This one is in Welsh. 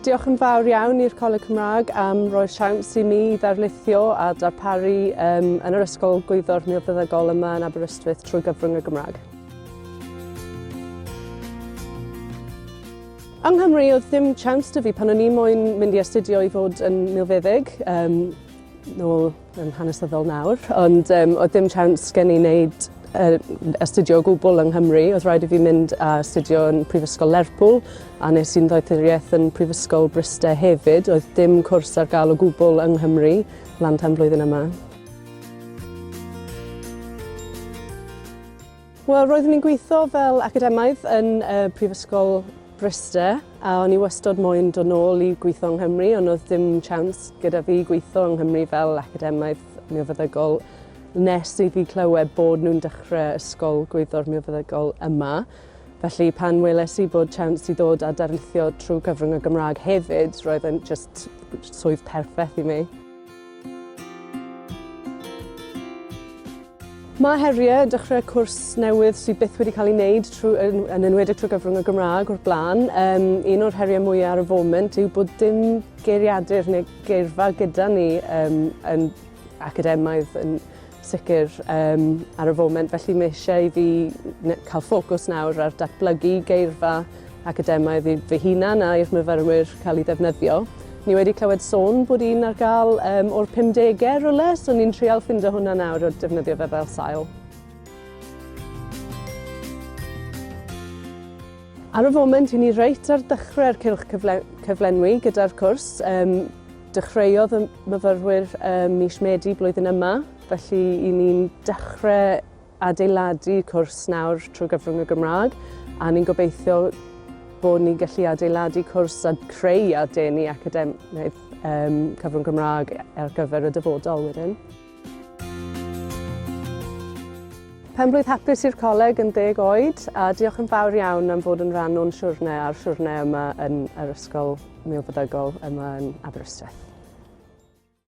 Diolch yn fawr iawn i'r Coleg Cymraeg am roi'r siawns i mi i ddarlithio a darparu um, yn yr Ysgol Gwyddor Milfeddygol yma yn Aberystwyth trwy gyfrwng y Gymraeg. Yng Nghymru, oedd ddim siawns 'da fi pan o'n i moyn mynd i astudio i fod yn milfeddyg, um, nôl yn hanesyddol nawr, ond um, oedd ddim siawns gen i wneud uh, astudio o gwbl yng Nghymru. Oedd rhaid i fi mynd a astudio yn Prifysgol Lerpwl a nes i'n ddoethuriaeth yn Prifysgol Bryste hefyd. Oedd dim cwrs ar gael o gwbl yng Nghymru lan tan blwyddyn yma. Wel, roeddwn i'n gweithio fel academaidd yn uh, Prifysgol Bryste a o'n i wastod moyn dod nôl i gweithio yng Nghymru, ond oedd dim chance gyda fi gweithio yng Nghymru fel academaidd milfeddygol nes i fi clywed bod nhw'n dechrau ysgol gwyddor milfeddygol yma. Felly pan weles i bod chance i ddod a darlithio trwy gyfrwng y Gymraeg hefyd, roedd yn just swydd perffaith i mi. Mae heriau yn dechrau cwrs newydd sydd byth wedi cael ei wneud trwy, yn, yn enwedig trwy gyfrwng y Gymraeg o'r blaen. Um, un o'r heriau mwyaf ar y foment yw bod dim geiriadur neu geirfa gyda ni um, yn academaidd yn sicr um, ar y foment. Felly mae eisiau i fi cael ffocws nawr ar datblygu geirfa academaidd i fy hunan a i'r myfyrwyr cael ei ddefnyddio. Ni wedi clywed sôn bod un ar gael um, o'r 50au rywle, so ni'n trial ffindo hwnna nawr a defnyddio fe fel sail. Ar y foment, i ni reit ar ddechrau'r cylch cyfle cyflenwi gyda'r cwrs. Um, dechreuodd y myfyrwyr um, mis Medi blwyddyn yma, felly i ni'n dechrau adeiladu cwrs nawr trwy gyfrwng y Gymraeg a ni'n gobeithio bod ni'n gallu adeiladu cwrs a creu a denu academaidd um, cyfrwng Gymraeg ar gyfer y dyfodol wedyn. Penblwydd hapus i'r coleg yn ddeg oed a diolch yn fawr iawn am fod yn rhan o'n siwrne a'r siwrne yma yn yr Ysgol Milfeddygol yma yn Aberystwyth.